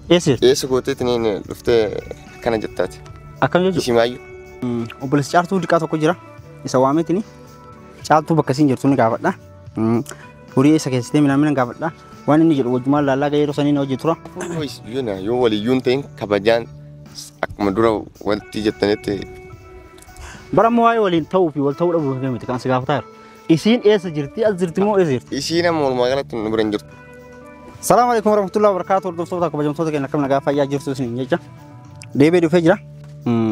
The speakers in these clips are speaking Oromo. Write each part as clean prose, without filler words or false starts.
Eessa jirti? Eessa gooteetiin dhuftee kana jettaati? Akkam jechuudha? Isimaayyuu. Obboleessi Caaltuu diqaa tokko jira. Isa waameetini. Caaltuu bakka isiin jirtu ni gaafadha. Horii eessa keessatti minaan gaafadha. Waan inni jedhu wajjumaan laallaa gahee yeroo sanii hojii tura. Yoo waliyyuu hin ta'in kabajaan akkuma dura wanti jettanitti. Bara ammoo waa'ee waliin ta'uu fi wal ta'uu dhabuu miti kan si gaafataa jiru. Isiin eessa jirti? As jirti moo eessa jirti? Isiin amma walumaa galatti nu bira hin jirtu. Salaamu alaikum warahmatullahi wabarakatuh. Hordoftoota kabajamtoota keenya akkam nagaa fayyaa jirtu isiniin jecha. Deebi'ee dhufee jira.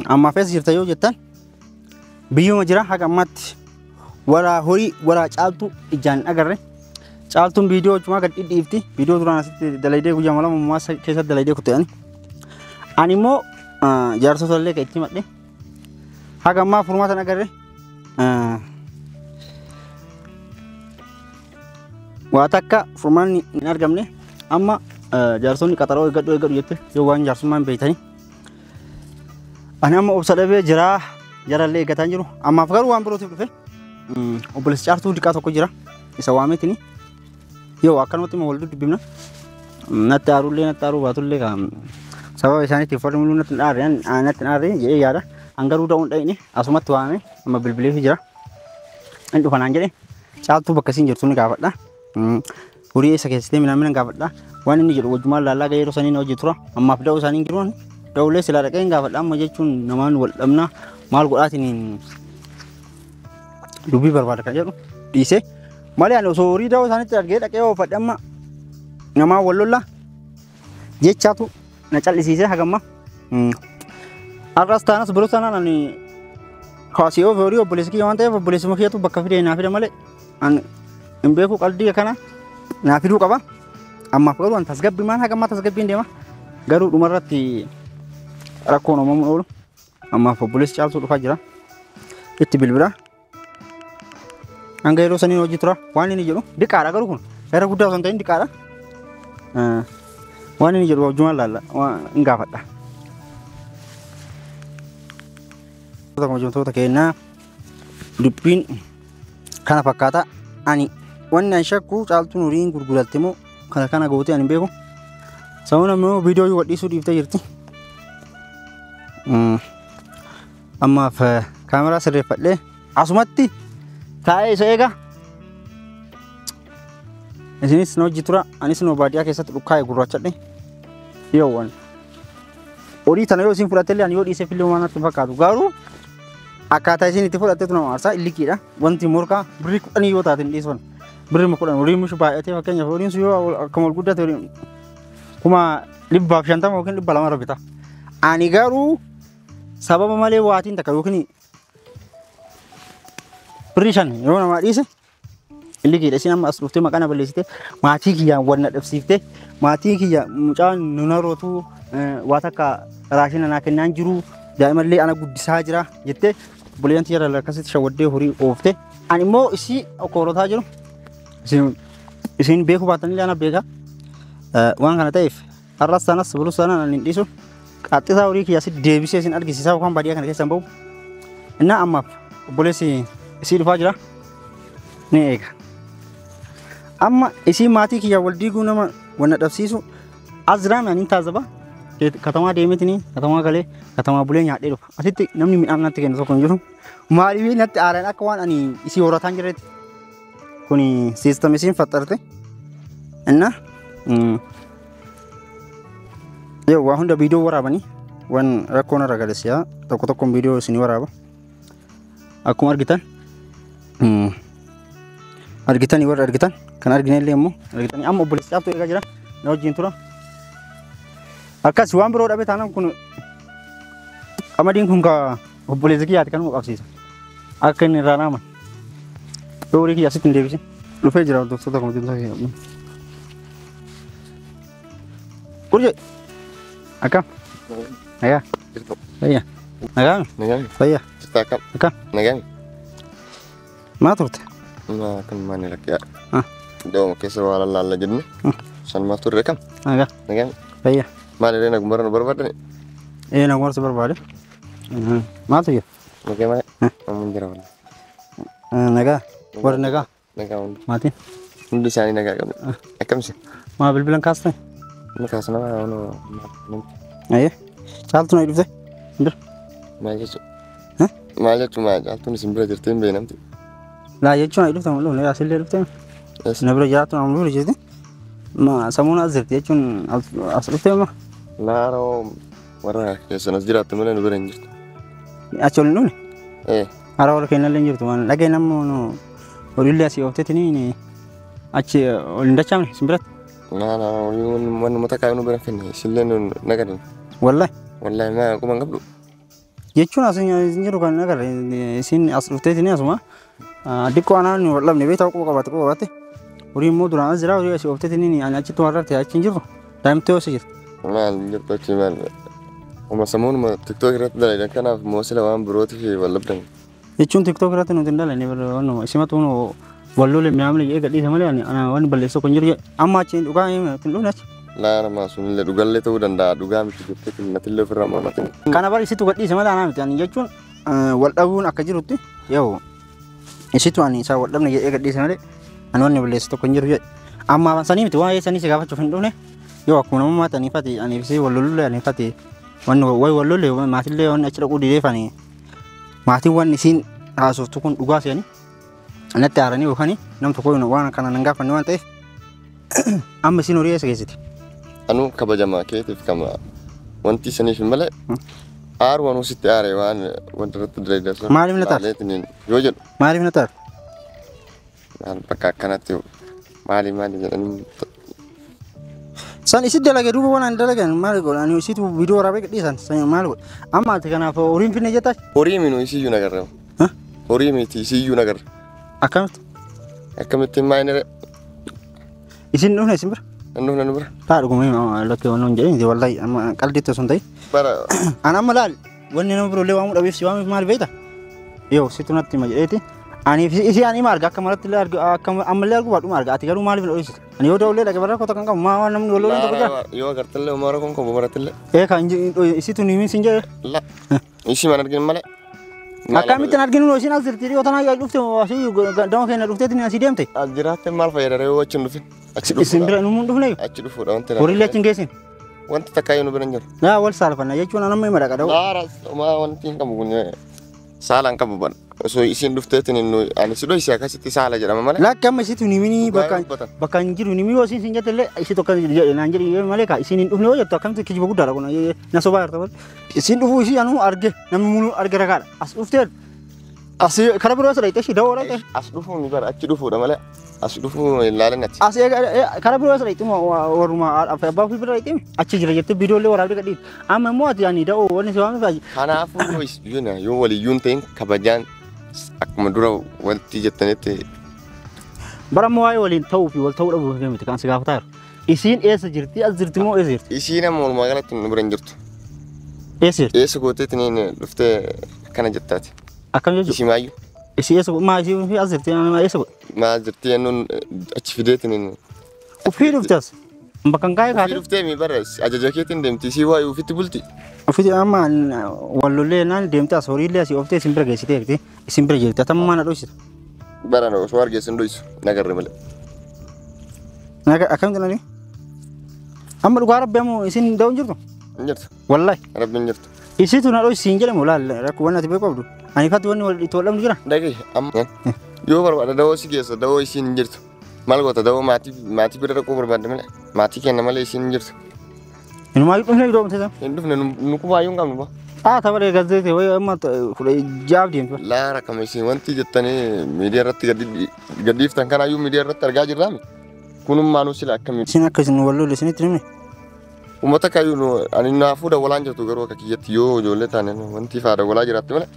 Ammaaf eessa jirta yoo jettan biyyuma jira haga ammaatti waraa horii waraa Caaltuu ijaan hin agarre. Caaltuun viidiyoo cumaa gad dhidhiifti. Viidiyoo duraan asitti dalaydee guyyaa lama ammaa keessatti dalaydee kutte ani. Ani immoo jaarsota illee kan itti himadhe. Haga ammaa furmaata hin agarre. Waa takka furmaanni hin argamne. Amma jaarsonni qaxaroo eeggadhu eeggadhu jette yoo waan jaarsummaa hin beektanii. Ani amma obsa dhabee jira jarallee eeggataa jiru. Ammaaf garuu waan birootiif dhufe. Obboleessi Caaltuu diqaa tokko jira. Isa waameetini. Yoo akkanumatti immoo wal dubbifna. Natti aarullee natti aaruu baatullee kan sababa isaaniitiif warri mul'uu natti hin aarre natti hin aarre jedhee yaada. An garuu da'uun dhayine asumatti waame amma bilbileefi jira. Inni dhufa naan jedhe Caaltuu bakka isiin jirtu ni gaafadha. Horii eessa keessatti minaan gaafadha. Waan inni jedhu wajjumaan laallaa gahee yeroo sanii hojii tura. Ammaaf da'uu isaanii hin jiru. Da'uulee silaa dhaqee hin gaafadha. Amma jechuun namaan wal dhabna maal godhaatiin dubbii barbaada kan jedhu dhiisee. Malee ani osoo horii da'uu isaaniitti argee dhaqee oofadhe amma namaan wal lolla jechaatu na callisiisee hagamma. Har'as taanas biroo taanaan ani kaasii oofe horii obboleessi kiyya waan ta'eef obboleessuma kiyyatu bakka fidee naa fida malee ani hin beeku qalbii kana naa fiduu qaba. Ammaaf garuu ani tasgabbii maan hagammaa tasgabbiin deema. Garuu dhumarratti rakkoon uumamuun oolu. Ammaaf obboleessi Caaltuu dhufaa jira. Itti bilbila. Hanga yeroo saniin hojii tura. Waan inni jedhu diqaadha garuu kun gara guddaa osoo hin ta'in diqaadha. Waan inni jedhu wajjumaan laalla hin gaafadha. Kabajamtoota keenyaa dubbiin kana fakkaata. Ani wanni ani shakku Caaltuun horiin gurguratte moo kana kana gootee ani hin beeku. Sababni immoo viidiyoo gadhiisuu dhiiftee jirti. Ammaaf kaameraa sirreeffadhee asumatti taa'ee isa eega. Isinis na hojii tura. Anis na baadiyyaa keessatti dhukkaa'e gurraachadhe. Yoowwan. Horii tana yoo isin fudhatte illee ani yoo dhiiseef illee waan natti hin fakkaatu. Garuu akkaataa isin itti fudhattetu nama aarsaa illiqiidha. Wanti morkaa birrii 10 yoo taate hin dhiisan. Birrii 10 horiin mushu baay'atee fakkeenyaaf horiin sun yoo akkuma ol guddate horiin 150,000 yookiin 200 irra bita. Ani garuu sababa malee waatiin takka yookiin birrii 5 yoo namaa dhiise illiqiidha. Isin amma as dhuftee maqaa na balleessite maatii kiyyaan wal na dhabsiifte maatii kiyya mucaan nu narootu waa takka raashina naa kennaan jiru daa'imallee ana guddisaa jira jettee obboleeyyan tiyya irraa akkasitti shawwaddee horii oofte. Ani immoo isii okoorotaa jiru isin beekuu baatanillee ana beeka. Waan kana ta'eef har'as taanas bulus taanaan ani hin dhiisu. Qaxxisaa horii kiyya asitti deebisee isin argisiisaa yookaan baadiyyaa kana keessa hin ba'u. Innaa ammaaf obboleessi isii dhufaa jira. Ni eega. Amma isii maatii kiyya wal diiguu nama wanna dhabsiisu as jiraame ani hin taazaba. Katamaa deemetini katamaa galee katamaa bulee nyaadhee dhufa. Asitti namni midhaan natti kennu tokko hin jiru. Maaliif natti aaran akka waan ani isii horataa hin jirretti. Kuni siistam isiin faxxarte. Inna yoo waa hunda viidiyoo waraabanii waan rakkoon irra galesiyaa tokko tokkoon viidiyoo isinii waraaba. Akkuma argitan argitanii warra argitan kan argine illee immoo argitanii amma obboleessi Caaltuu eegaa jira na wajjin tura. Akkas waan biroo dhabe taanaan kun qamadiin kun ka obboleessi kiyyaati kanuma qabsiisa. Akka inni irraa naaman. Yoo horii kiyya asitti hin deebisin. Dhufee jira hordoftoota kabajamtoota kiyya. Urjee. Akkam? Nagaa. Jirtu. Fayyaa. Nagaa. Nagaa. Fayyaa. Jirta akkam? Akkam? Nagaa. Maa turte? Maa kan maani rakkiyaa. Da'uma keessa waa lallaalla jenne. Sanumaaf turre kam? Nagaa. Nagaa. Fayyaa. Maal illee naguma nu barbaadani? Ee naguma si barbaade. Maaltu jira? Nagaa malee. Amma hin jira wallah. Nagaa. Warri nagaa. Nagaa hundi. Maatiin. Hundi isaanii nagaa qabna. Akkamsi? Maa bilbilan kaastee? Makaas nama ono. Ayyee. Caaltuun ayi dhufte. Bira. Maal jechuudha? Maal jechuudha maal caaltuun isin bira jirtee hin beeynamti. Laa jechuun ayi dhufte malee asillee dhufte. Na bira jiraattu nama bira jirti. Ma samuun as jirti jechuun as dhufte ma. Laaroo warra keessan as jiraattu malee nu bira hin jirtu. Achi ol hin dhufne? Ee. Hara warra keenyallee hin jirtu waan dhagee namni horiillee asii oofteetini achi ol hin dachaamne isin biratti. Laa laa wanuma takkaa nu bira finne isillee nu nagadan. Wallahi. Wallahi maa akkuma hin qabdu. Jechuun as hin jiru kan agarre isin as dhufteetini asuma diqqoo anaan nu wal dhabne beektaa quba qabaate quba qabaatte. Horii immoo duraan as jira horii asii oofteetini ani achitti waan rarte achi hin jirtu daa'imti yoo jirti. Maal jirtu achi maal. Uma samuunuma TikTok irratti dalagan kanaaf moosila waan birootiif wal dhabdan. Jechuun TikTok irratti nuti hin dalane wanuma isimatu wal lole mi'aamne jedhee gadhiise malee ani ana waan balleessu kun jiru amma achi dhugaa hin dhufne achi. Laa nama sunillee dhugallee ta'uu danda'a dhugaa miti jettee natillee ofirraa mormatin. Kana bari isitu gadhiise malee anaa miti ani jechuun wal dhabuun akka jirutti yoo isitu ani isaa wal dhabne jedhee gadhiise malee ani wanni balleessu tokko hin jiru jedhe. Amma sanii miti waa'ee sanii si gaafachuuf hin dhufne yoo akkuma namummaa ta'anii ani fi wal lollee ani fati wanni wayi wal lollee maatillee wanni achi dhaquu dideef ani maatiin wanni isiin haasoftu kun dhugaa seeni natti aaranii yookaan nam tokko waan kana nan gaafanne waan ta'eef amma isiin horii eessa geessiti? Anu kabajamaa keetiif kama wanti isiniif hin malee aaru anuu sitti aare waan wanta irratti dalagaa. Maaliif na taate? Yoo jedhu. Maaliif na taate? Maal bakka akkanatti maali maali jedhanii. San isi dalage duuba waan ani dalagan maal godha ani isitu viidiyoo waraabee gadhiisan san maal godha amma ati kanaaf horiin finne jettaa? Horii minu isiyyuu nagarra. Horii miti isiyyuu nagarra. Akkamitti? Akkamitti maayinere? Isin dhufne isin bira? Hin dhufne nu bira. Taa dhuguma lakkee waan hin jedhin wallahi amma qaldiitti osoo hin ta'in. Bara. An amma laal wanni nama biroollee waamuu dhabeef si waameef maal beekta? Yoo situ natti hima jedheeti. Ani isi ani ma arga akka maratti illee arga akka ammallee argu baadhuma arga ati garuu maaliif hin dho'isitu? Ani yoo da'ullee dhaqe bara kota kan qabu maa waan namni wal lolan tokko jira. Yoo agartallee homaa rakkoon qabu barattillee. Ee kan isitu ni himin sin jedhe. La. Isi man argin malee. Akkamittiin arginu isin as jirti dhiyoo tanaa yaa dhufte asii dama keenya dhufteetiin asii deemte. As jiraatte maal fayyada yoo achi hin dhufin? Achi dhufuudha. Isin bira nu hin dhufne. Achi dhufuudha wanti. Horiilee achi hin geessin. Wanti takka nu bira hin jiru. Yaa wal saalfanna jechuun anamma hima dhaqa dha'u. Laara homaa wanti hin qabu kun saala hin qabu bana. Osoo isin dhufteetiin ani si dhoyse akkasitti saala jedhama malee. Lakki amma isitu ni mini bakka hin jiru ni mini yoo isin sin jette illee isi tokko naan jedhi malee kaa isin hin dhufne yoo jettu akkamitti kijiba guddaadha kun na sobaa jirta malee. Isin dhufuu isii anuu arge namni muluu arge ragaadha as dhuftee as kara biroo isa dhayxe ishii dawoo dhayxe. As dhufuu mi bara achi dhufuudha malee as dhufuu hin laalan ati. As kara biroo isa dhayxe warruma abbaa ofii bira dhayxe achi jira jettee viidiyoolee waraabdee gadhiifte amma immoo ati ani da'oo wanni si waame. Kanaafuu yoo waliyyuu hin ta'in kabajaan akkuma dura wanti jettanitti. Bara ammoo waa'ee waliin ta'uu fi wal ta'uu dhabuu miti kan si gaafataa jiru. Isiin eessa jirti? As jirti moo eessa jirti? Isiin amma walumaa galatti nu bira hin jirtu. Eessa jirti? Eessa gooteetiin dhuftee akkana jettaati. Akkam jechuudha? Isii maayyuu? Isii eessa maa isii fi as jirti eessa godhe? Maa jirti jennuun achi fideetiin. Ofii dhufte as? Bakka hin kaa'ee kaate? Ofii dhuftee mi bara ajaja keetiin deemti isii waa'ee ofitti bulti. Ofitti amma wal lollee naan deemte as horiillee asii ooftee isin bira geessitee jirti isin bira jirti atamma maal na dhoysita? Bara na osoo argeessin dhoysu nagarre malee. Akkamitti nani? Amma dhugaa rabbi ammoo isin da'u hin jirtu? Hin jirtu. Wallahi. Rabbi hin jirtu. Isitu na dhoysi hin jedhamu laal rakkoo wanni ati beeku qabdu. Ani ifatti wanni wal itti wal dhabnu jira. Dhagahi amma yoo barbaada da'oo si geessa da'oo isiin hin jirtu. Maal goota da'oo maatii bira dhaquu barbaadde malee maatii kenna malee isiin hin jirtu. Inumaa dhufne iddoo amtee Hin dhufne nu kubaayyuu hin qabnu ba. Haa tapha gazzeete wayi amma 16 deemtu. Laara kam isin wanti jettanii miidiyaa irratti gadhiiftan kanaayyuu miidiyaa irratti argaa jirraami. Kunummaanuu sila akkamii. Isin akka isin wal lolle isinitti himne. Uummata kayyuu ani naafuu dawwalaan jirtu garuu akka kiyyatti yoo ijoollee taane wanti faa dawwalaa jiraatti malee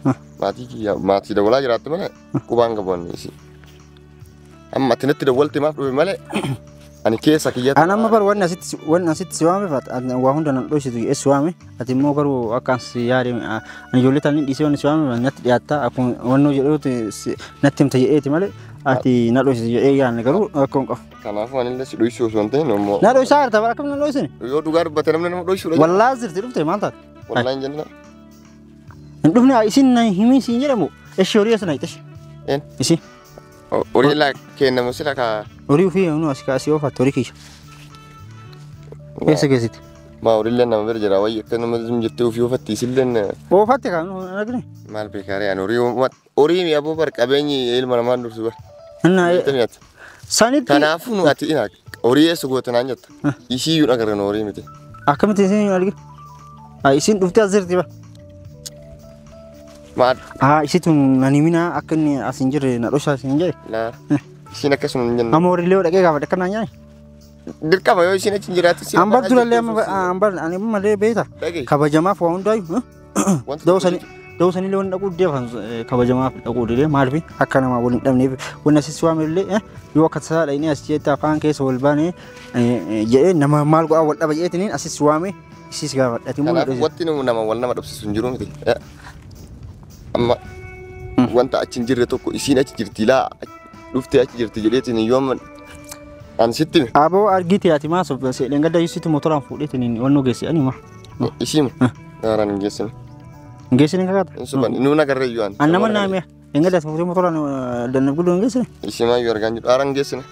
maatii kiyya maatii dawwalaa jiraatti malee qubaan qabu ani isin. Amma ati natti dawwalte maaf dhufe malee ani keessa kiyyatti. Ani amma bar wanni asitti si waame waa hunda nan dhoysitu si waame ati immoo garuu akka si yaade ani ijoollee taane dhiisee wanni si waame natti dhiyaatta akkuma wannoo jedhuuti natti himta jedheeti malee ati na dhoysitu jedhee yaadne garuu rakkoo hin qabu. Kanaafuu ani illee si dhoysuu osoo hin ta'in immoo. Na dhoysaa jirta bara akkam na dhoysine? Yoo dhugaa dubbate namni nama dhoysuudha. Wallaa jirti dhufte maal taate? Wallaa hin jenna. Hin dhufne isin na himii siin jedhamu ishee horii as na hiixesh. Een? Isin. Horii laa kennamu sila kaa. Horii ofii nu asii kaasii oofatte horii kiyya. Eessa geessite? Maa horiillee nama bira jira wayii akka nama jettee ofii oofatti isilleen. Oofatte kan argine. Maal beekaaree ani horii horii mi'a boo bar qabeenyi ilma namaan dursu bar. Innaa sanitti. Kanaafuu nu ati ina horii eessa goote naan jetta. Ishii iyyuu agarra nu horii miti. Akkamitti isin hin argine? Isin dhuftee as jirti ba. Maal? Isitu nan himina akka inni as hin jirre na dhoshaa isin jedhe. Laa. Ishiin akkasuma hin jenne. Amma horiilee dhaqee gaafadhe akka naan nyaanne. Dirqama yoo ishiin achi hin jiraattu. Ambar durallee amma ambar ani malee beekta. Kabajamaaf waa hundaayu. Da'oo sanillee wanni dhaquu deefan kabajamaaf dhaquu didee maaliif akka namaa waliin dhabneef wanni asii waamillee yoo akka tasaa dhaqnee as jettee afaan keessa wal baane jedhee nama maal godhaa wal dhaba jedheetiin asis waame isis gaafadha. Kanaaf wanti nama wal nama dhabsiisu hin jiru miti. Amma wanta achi hin jirre tokko isiin achi jirti laa dhuftee achi jirti jedheetiin yoo amma ani sitti hime. Aboo argite ati maa seedhaan gadda yuusitu motoraan fuudheetiin wannoo geesse ani ma. Isiima gaaraan hin geessine. Geessine kakaata. Hin suban nuun agarree iyyuu ani. An nama naamee engadda fuutee motoraan dannab guddoo hin geessine. Isimaa iyyuu argaan jiru haaraan geessine.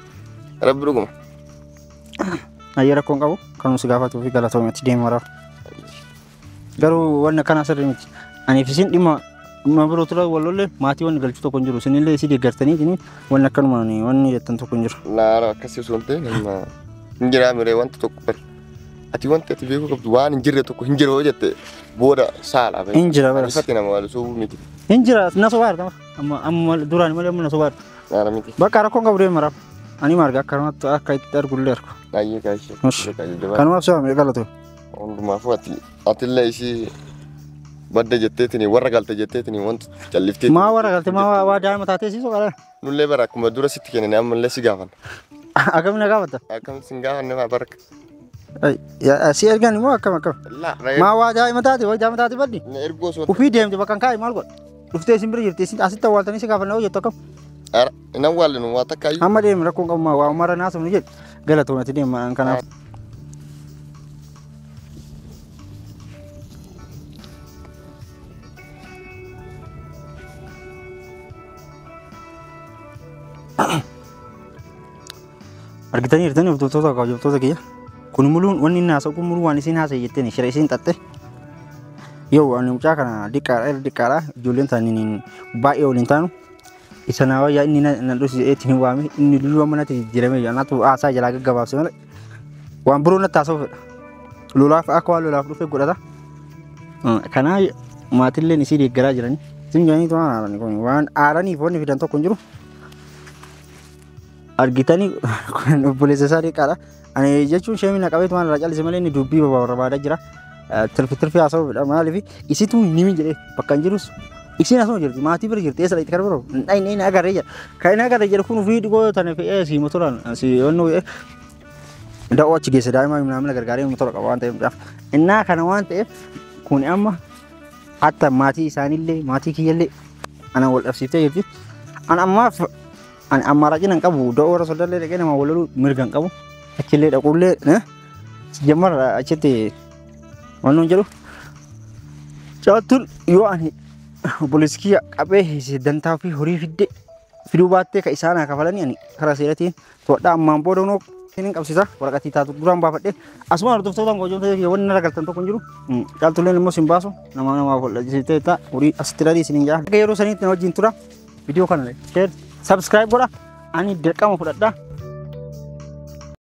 Rabbi dhuguma. Ayya rakkoon qabu kan nu gaafatuu fi galatoomatti deemu waraaf. Garuu wanna kana sirrii miti. Aniif isin dhimma biroo tura wal lolle maatii wanni galchuu tokko hin jiru. Isinillee isii deeggartanii wanni akkanumaan wanni jettan tokko hin jiru. Laara akkasii osoo hin ta'in amma hin jiraa miree wanta tokko bari. Ati wanti ati beekuu qabdu waan hin jirre tokko hin jiru yoo jette booda saala. Hin jira baras. Ifatti nama wal soobuu miti. Hin jira na sobaa argama. Amma amma duraan malee amma na sobaa argama. Laara miti. Bakka rakkoon qabu deema raaf. Ani marga akkanumatti akka itti argullee argu. Baay'ee gaashee. Kanumaaf soobame galatu. Hundumaafuu ati atillee ishii badda jetteetiin warra galte jetteetiin wanti calliftee. Maa warra galte maa waa daa'ima taatee siisoo qala. Nullee bara akkuma dura sitti kennine ammallee si gaafanna. Akkam na gaafatta? Akkam sin gaafanne maa barka. Si ergan immoo akkam akkam. Maa waa daa'ima taate waa daa'ima taate baddi. Ergoo osoo. Ufii deemte bakka hin kaa'i maal godha? Dhuftee isin bira jirti isin asitti awwaaltanii si gaafanna hoo jettu akkam? Ara hin awwaalinu waa takka iyyuu. Amma deemi rakkoon qabu waa mara naasumni jedhu galatoomatti deema kanaaf. Argitanii jirtanii hordoftoota kabajamtoota kiyya. Kun muluun wanni inni haasa'u kun muluu waan isin haasa'e jetteen shira isin xaxxe. Yoo ani mucaa kana diqqaadha irra diqqaadha ijoolleen taaniin baay'ee waliin taanu. Isa naa wayyaa inni na dhusee ittiin hin waame inni luyyuu amma natti jijjiirame anaatu haasaa jalaa gaggabaabse malee waan biroo natti haasa'u fedha. Lolaaf akka waan lolaaf dhufe godhata. Kanaa maatilleen isii deeggaraa jiranii. Isin jedhanii waan aaranii kun waan aaraniif wanni fidan tokko hin jiru. Argitanii obboleessa isaa diqqaadha. Ani jechuun sheemii na qabeetu waan irraa callise malee inni dubbii barbaadaa jira. Tirfi tirfi haasa'u fedha maaliif isitu hin himin jedhee bakka hin jirus isiin asuma jirti maatii bira jirti eessa dhaqxi kana biroo hin inni agarree jedha. Kan inni agarree jedhu kun ofii dhigoo tana fe'ee si motoraan si onnoo da'oo achi geesse daa'ima namni gargaaree motora qaba waan ta'eef. Innaa kana waan ta'eef kun amma hatta maatii isaaniillee maatii kiyyallee ana wal dhabsiiftee jirti. Ani ammaaf ani ammaaraatiin hin qabu da'oo warra soddallee dhaqee nama wal loluu mirga hin qabu. Achillee dhaquullee jammar achitti waan nuun jedhu caaltuun yoo ani obboleessi kiyya qabee dantaa fi horii fidde fiduu baattee ka isaan haa kafalanii ani karaa seeratiin to'adhaa ammaan booda noo hin qabsiisa waraqatii taatu duraan baafadhe asuma hordoftootaan gojoomsa kiyya wanni narra galtan tokko hin jiru caaltulleen immoo sin baasu nama namaaf wal dhabsiiftee ta'a horii asitti dhadhii isin hin jaa. Yeroo saniitti na wajjin tura viidiyoo kana share subscribe godha ani dirqama fudhadha.